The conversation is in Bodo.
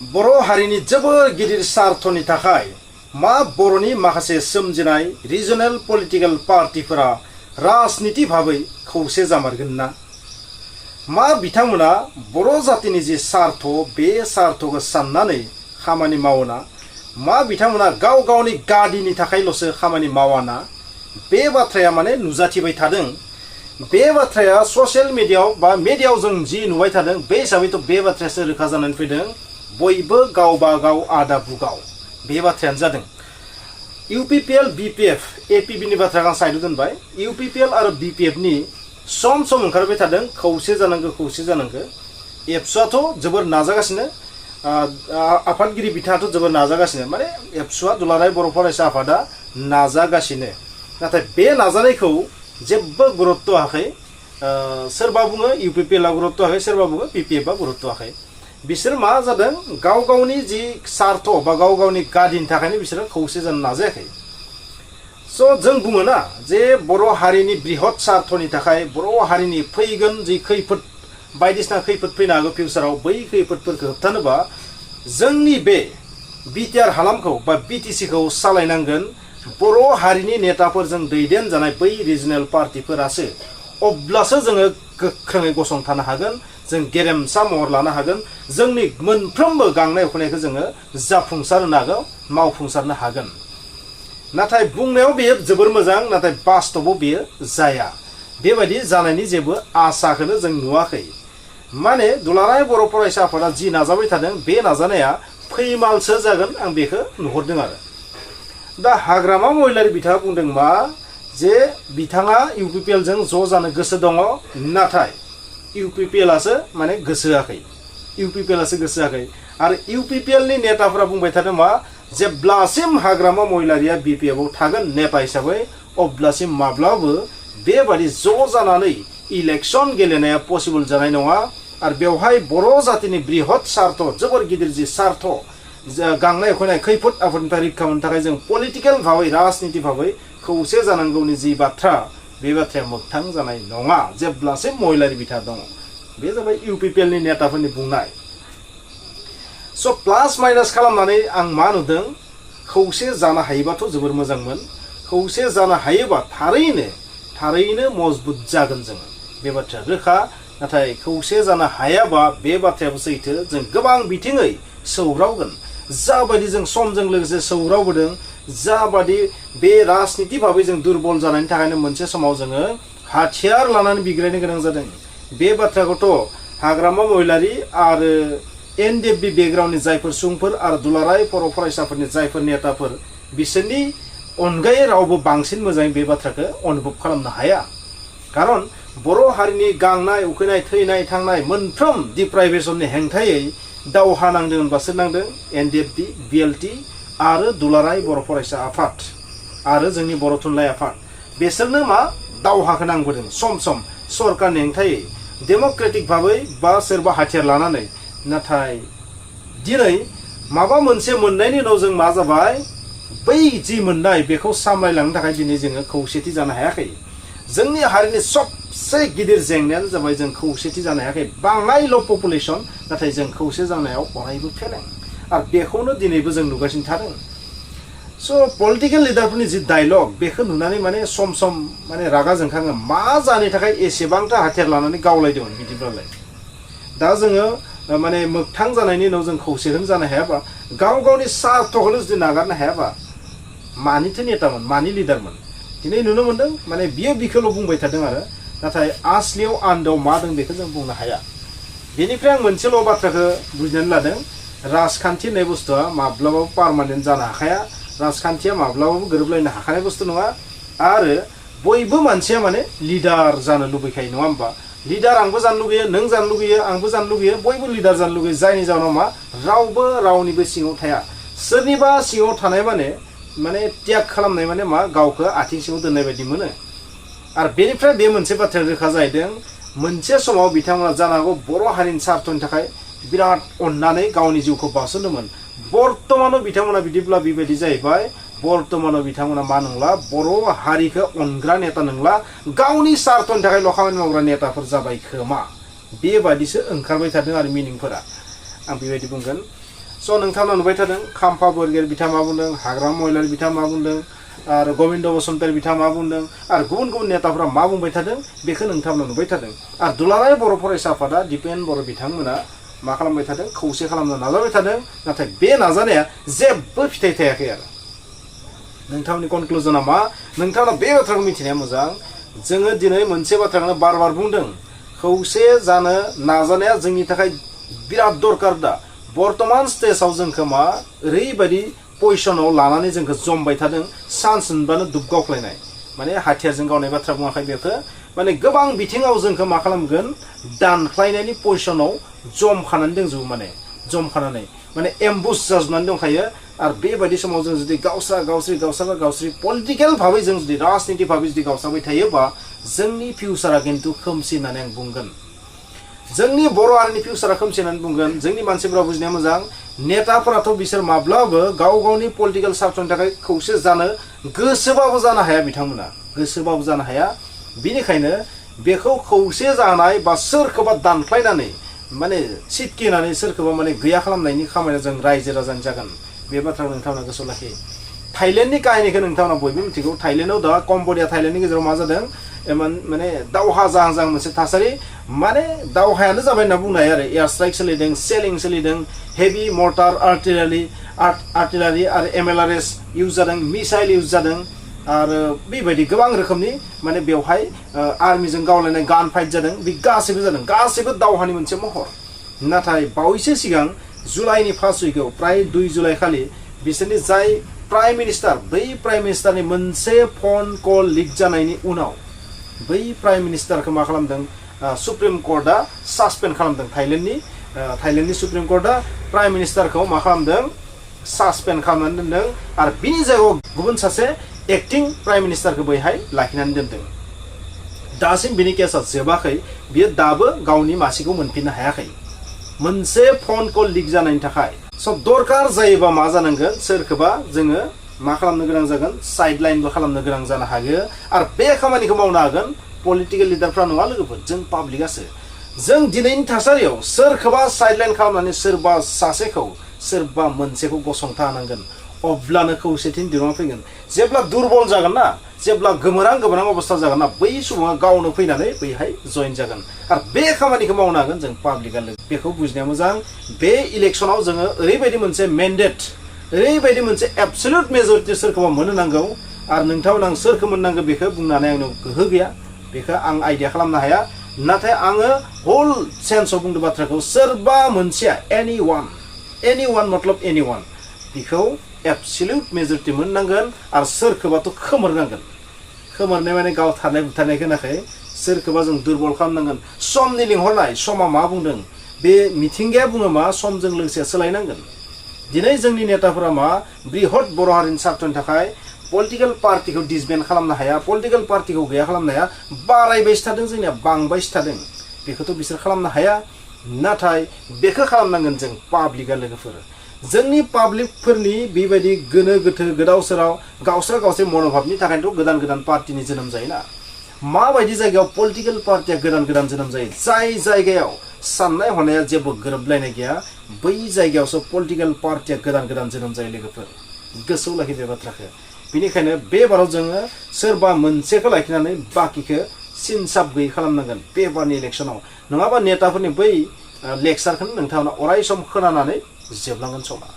बर' हारिनि जोबोर गिदिर सार्थनि थाखाय मा बर'नि माखासे सोमजिनाय रिजनेल पलिटिकल पार्टिफोरा राजनीति भाबै खौसे जामारगोन ना मा बिथांमोना बर' जातिनि जि सार्थ बे सार्थखौ साननानै खामानि मावना मा बिथांमोना गाव गावनि गादिनि थाखायल'सो खामानि मावाना बे बाथ्राया माने नुजाथिबाय थादों। बे बाथ्राया ससियेल मिडियायाव बा मिडियायाव जों जि नुबाय थादों बे हिसाबैथ' बे बाथ्रायासो रोखा जानानै फैदों बयबो गावबा गाव आदा बुगाव बे बाथ्रायानो जादों। UPPL BPF APB नि बाथ्राखौ आं साइडआव दोनबाय। UPPL आरो BPF नि सम ओंखारबाय थादों खौसे जानांगौ। एबसुआथ' जोबोर नाजागासिनो आफादगिरि बिथाङाथ' जोबोर नाजागासिनो माने एबसुआ दुलाराय बर' फरायसा आफादा नाजागासिनो नाथाय बे नाजानायखौ जेबो गुरुत्व होआखै। सोरबा बुङो UPPL आ गुरुत्व होआखै सोरबा बुङो BPF आ गुरुत्व होआखै। बिसोर मा जादों गाव गावनि जि सार्थ बा गाव गावनि गादिनि थाखायनो बिसोरो खौसे जानो नाजायाखै। स' जों बुङो ना जे बर' हारिनि बृहत सार्थनि थाखाय बर' हारिनि फैगोन जि खैफोद बायदिसिना खैफोद फैनो हागौ फिउचाराव बै खैफोदफोरखौ होबथानोबा जोंनि बे बिटिआर हालामखौ बा BTC खौ सालायनांगोन बर' हारिनि नेताफोरजों दैदेन जानाय बै रिजनेल पार्टिफोरासो। अब्लासो जोङो गोख्रोङै गसंथानो हागोन जों गेरेमसा महर लानो हागोन जोंनि मोनफ्रोमबो गांनाय उखैनायखौ जोङो जाफुंसार होनो हागोन मावफुंसारनो हागोन। नाथाय बुंनायाव बेयो जोबोर मोजां नाथाय बास्तबाव बेयो जाया। बेबायदि जानायनि जेबो आसाखौनो जों नुवाखै। माने दुलाराय बर' फरायसा आफादा जि नाजाबाय थादों बे नाजानाया फैमालसो जागोन आं बेखौ नुहरदों आरो। दा हाग्रामा महिलारि बिथाङा बुंदों मा जे बिथाङा UPPL जों ज' जानो गोसो दङ नाथाय UPPL आसो माने गोसो होआखै। UPPL आसो गोसो होआखै आरो UPPL नि नेताफोरा बुंबाय थादों मा जेब्लासिम हाग्रामा महिलारिया BPF आव थागोन नेता हिसाबै अब्लासिम माब्लाबो बेबादि ज' जानानै इलेक्सन गेलेनाया पसिबल जानाय नङा आरो बेवहाय बर' जातिनि बृहत सार्थ जोबोर गिदिर जि सार्थ गांनाय उखैनाय खैफोद आफोदनिफ्राय रैखा मोननो थाखाय जों पलिटिकेल भाबै राजनीति भाबै खौसे जानांगौनि जि बाथ्रा बे बाथ्राया मोगथां जानाय नङा जेब्लासिम महिलारि बिथा दङ। बे जाबाय UPPL नि नेताफोरनि बुंनाय। स' प्लास माइनास खालामनानै आं मा नुदों खौसे जानो हायोबाथ' जोबोर मोजांमोन। खौसे जानो हायोबा थारैनो मजबुत जागोन जोङो बे बाथ्राया रोखा। नाथाय खौसे जानो हायाबा बे बाथ्रायाबो सैथो जों गोबां बिथिङै सौग्रावगोन जाबायदि जों समजों लोगोसे सौग्रावबोदों जाबादि बे राजनीति भाबै जों दुर्बल जानायनि थाखायनो मोनसे समाव जोङो हाथियार लानानै बिग्रायनो गोनां जादों। बे बाथ्राखौथ' हाग्रामा महिलारि आरो NDFB बेकग्राउन्डनि जायफोर सुबुंफोर आरो दुलाराय बर' फरायसाफोरनि जायफोर नेताफोर बिसोरनि अनगायै रावबो बांसिन मोजाङै बे बाथ्राखौ अनुभब खालामनो हाया। खारन बर' हारिनि गांनाय उखैनाय थैनाय थांनाय मोनफ्रोम डिप्राइभेसननि हेंथायै दावहा नांदों होनबा सोर नांदों NDFB BLT आरो दुलाराय बर' फरायसा आफाद आरो जोंनि बर' थुनलाइ आफाद बेसोरनो मा दावहाखौ नांबोदों सम सरकारनि हेंथायै डेम'क्रेटिक भाबै बा सोरबा हाथियार लानानै। नाथाय दिनै माबा मोनसे मोननायनि उनाव जों मा जाबाय बै जि मोननाय बेखौ सामलायलांनो थाखाय दिनै जोङो खौसेथि जानो हायाखै। जोंनि हारिनि सबसे गिदिर जेंनायानो जाबाय जों खौसेथि जानो हायाखै। बाङायल' पपुलेसन नाथाय जों खौसे जानायाव अरायबो फेलें आरो बेखौनो दिनैबो जों नुगासिनो थादों। स' पलिटिकेल लिडारफोरनि जि डायलग बेखौ नुनानै माने सम माने रागा जोंखाङो मा जानो थाखाय एसेबांथा हाथियार लानानै गावलायदोंमोन बिदिब्लालाय। दा जोङो माने मोगथां जानायनि उनाव जों खौसेखौनो जानो हायाबा गाव गावनि सार्थखौनो जुदि नागारनो हायाबा मानिथो नेतामोन मानि लिडारमोन। दिनै नुनो मोनदों माने बियो बिखौल' बुंबाय थादों आरो नाथाय आसलियाव आन्दोआव मा दं बेखौ जों बुंनो हाया। बेनिफ्राय आं मोनसेल' बाथ्राखौ बुजिनानै लादों राजखान्थि होननाय बुस्थुआ माब्लाबाबो पार्मानेन्ट जानो हाखाया। राजखान्थिया माब्लाबाबो गोरोबलायनो हाखानाय बुस्थु नङा आरो बयबो मानसिया माने लिडार जानो लुबैखायो नङा होमबा। लिडार आंबो जानो लुगैयो नों जानो लुगैयो आंबो जानो लुगैयो बयबो लिडार जानो लुगैयो जायनि जाहोनाव मा रावबो रावनिबो सिङाव थाया। सोरनिबा सिङाव थानाय माने त्याग खालामनाय माने मा गावखौ आथिं सिङाव दोननाय बायदि मोनो। आरो बेनिफ्राय बे मोनसे बाथ्राया रोखा जाहैदों मोनसे समाव बिथांमोना जानो हागौ बर' हारिनि सार्थनि थाखाय बिराद अननानै गावनि जिउखौ बावसोमदोंमोन। बर्तमानाव बिथांमोना बिदिब्ला बेबायदि जाहैबाय बर्तमानाव बिथांमोना मा नंला बर' हारिखौ अनग्रा नेता नंला गावनि सार्थनि थाखायल' खामानि मावग्रा नेताफोर जाबाय खोमा बेबादिसो ओंखारबाय थादों आरो मिनिंफोरा। आं बेबायदि बुंगोन स' नोंथांमोना नुबाय थादों खाम्फा बरगयारि बिथाङा मा बुंदों, हाग्रामा महिलारि बिथाङा मा बुंदों, आरो गबिन्द बसुमतारी बिथाङा मा बुंदों, आरो गुबुन गुबुन नेताफोरा मा बुंबाय थादों बेखौ नोंथांमोना नुबाय थादों। आरो दुलाराय बर' फरायसा आफादा दिपेन बर' बिथांमोना मा खालामबाय थादों, खौसे खालामनो नाजाबाय थादों। नाथाय बे नाजानाया जेबो फिथाइ थायाखै आरो। नोंथांनि कनक्लुजना मा? नोंथाङा बे बाथ्राखौ मिथिनाया मोजां। जोङो दिनै मोनसे बाथ्राखौनो बार बार बुंदों, खौसे जानो नाजानाया जोंनि थाखाय बिराद दरकार। दा बर्तमान स्टेजाव जोंखौ मा ओरैबायदि पजिशनाव लानानै जोंखौ जमबाय थादों, चान्स मोनबानो दुब गावख्लायनाय, माने हाथियारजों गावनाय बाथ्रा बुङाखै बेखौ, माने गोबां बिथिङाव जोंखौ मा खालामगोन, दानख्लायनायनि पजिशनाव जमखानानै दंजोबो, माने जमखानानै माने एम्बुस जाजोबनानै दंखायो। आरो बेबायदि समाव जों जुदि गावस्रा पलिटिकेल भाबै जों जुदि राजनिति भाबै जुदि गावस्राबाय थायोबा जोंनि फिउचारा खिन्थु खोमसि होननानै आं बुंगोन। जोंनि बर' हारिनि फिउचारा खोमसि होननानै बुंगोन। जोंनि मानसिफोरा बुजिनाया मोजां, नेताफोराथ' बिसोर माब्लाबो गाव गावनि पलिटिकेल सार्थनि थाखाय खौसे जानो गोसोबाबो जानो हाया, बिथांमोना गोसोबाबो जानो हाया। बिनिखायनो बेखौ खौसे जानाय बा सोरखौबा दानख्लायनानै माने सिटकिनानै सोरखौबा माने गैया खालामनायनि खामानिया जों रायजो राजानि जागोन। बे बाथ्राखौ नोंथांमोना गोसोआव लाखि। थाइलेण्डनि काहिनिखौ नोंथांमोना बयबो मिथिगौ। थाइलेण्डआव दा कम्बोडिया थाइलेण्डनि गेजेराव मा जादों, माने दावहा जाहां मोनसे थासारि, माने दावहायानो जाबाय होनना बुंनो हायो आरो। एयार स्ट्राइक सोलिदों, सेलिं सोलिदों, हेभि मर्टार आर्टिलारि आरो MLRS इउज जादों, मिसाइल इउज जादों, आरो बेबायदि गोबां रोखोमनि माने बेवहाय आर्मिजों गावलायनाय गान फाइट जादों। बे गासैबो जादों, गासैबो दावहानि मोनसे महर। नाथाय बावैसो सिगां जुलाइनि फार्स्ट उइकआव प्राय 2 जुलाइ खालि बिसोरनि जाय प्राइम मिनिस्टार, बै प्राइम मिनिस्टारनि मोनसे फन कल लिक जानायनि उनाव बै प्राइम मिनिस्टारखौ मा खालामदों, सुप्रिम कर्टआ सासपेन्ड खालामदों। थाइलेण्डनि सुप्रिम कर्टआ प्राइम मिनिस्टारखौ मा खालामदों, सासपेन्ड खालामनानै दोनदों। आरो बिनि जायगायाव गुबुन सासे एक्टिं प्राइम मिनिस्टारखौ बैहाय लाखिनानै दोनदों। दासिम बिनि केसा जोबाखै, बियो दाबो गावनि मासिखौ मोनफिननो हायाखै, मोनसे फन कल लिक जानायनि थाखाय। स' दरकार जायोबा मा जानांगोन, सोरखौबा जोङो मा खालामनो गोनां जागोन, साइड लाइनबो खालामनो गोनां जानो हागौ। आरो बे खामानिखौ मावनो हागोन पलिटिकेल लिडारफ्रा नङा लोगोफोर, जों पाब्लिकआसो। जों दिनैनि थासारियाव सोरखौबा साइड लाइन खालामनानै सोरबा सासेखौ, सोरबा मोनसेखौ गसंथा होनांगोन, अब्लानो खौसेथिनि दिरुङा फैगोन। जेब्ला दुरबल जागोन ना, जेब्ला गोमोरां अबस्था जागोन ना, बै सुबुङा गावनो फैनानै बैहाय जइन जागोन। आरो बे खामानिखौ मावनो हागोन जों पाब्लिकआ। बेखौ बुजिनाया मोजां। बे इलेक्सनाव जोङो ओरैबायदि मोनसे मेन्डेट, ओरैबायदि मोनसे एबसोल्युट मेजरिटि सोरखौबा मोननो नांगौ। आरो नोंथांमोना आं सोरखौ मोननांगौ बेखौ बुंनानै आंनाव गोहो गैया, बेखौ आं आइडिया खालामनो हाया। नाथाय आङो हल सेन्सआव बुंदों बाथ्राखौ, सोरबा मोनसेया एनि वान मतलब एनि वान, बेखौ एबसोल्युट मेजरिटि मोननांगोन। आरो सोरखौबाथ' खोमोरनांगोन। खोमोरनाय माने गाव थानाय बुथारनायखौ होनाखै, सोरखौबा जों दुरबल खालामनांगोन। समनि लिंहरनाय, समा मा बुंदों, बे मिथिंगाया बुङो मा, समजों लोगोसे सोलायनांगोन। दिनै जोंनि नेताफोरा मा, बृहत बर' हारिनि सार्थनि थाखाय पलिटिकेल पार्टिखौ डिसबेन्ड खालामनो हाया, पलिटिकेल पार्टिखौ गैया खालामनो हाया। बारायबायसो थादों, जोंनिया बांबायसो थादों, बेखौथ' बिसोर खालामनो हाया। नाथाय बेखौ खालामनांगोन जों पाब्लिकआ लोगोफोर। जोंनि पाब्लिकफोरनि बेबायदि गोनो गोथो गोदाव सोराव गावस्रा मन'भाबनि थाखायनोथ' गोदान पार्टिनि जोनोम जायोना। माबायदि जायगायाव पलिटिकेल पार्टिया गोदान जोनोम जायो, जाय जायगायाव साननाय हनाया जेबो गोरोबलायनाय गैया, बै जायगायावसो पलिटिकेल पार्टिया गोदान जोनोम जायो लोगोफोर। गोसोआव लाखि बे बाथ्राखौ। बेनिखायनो बे बाराव जोङो सोरबा मोनसेखौ लाखिनानै बाकिखौ सिनसाब गैयै खालामनांगोन बे बारनि इलेक्सनाव। नङाबा नेताफोरनि बै लेक्सारखौनो नोंथांमोना अराय सम खोनानानै जोबलांगोन समा।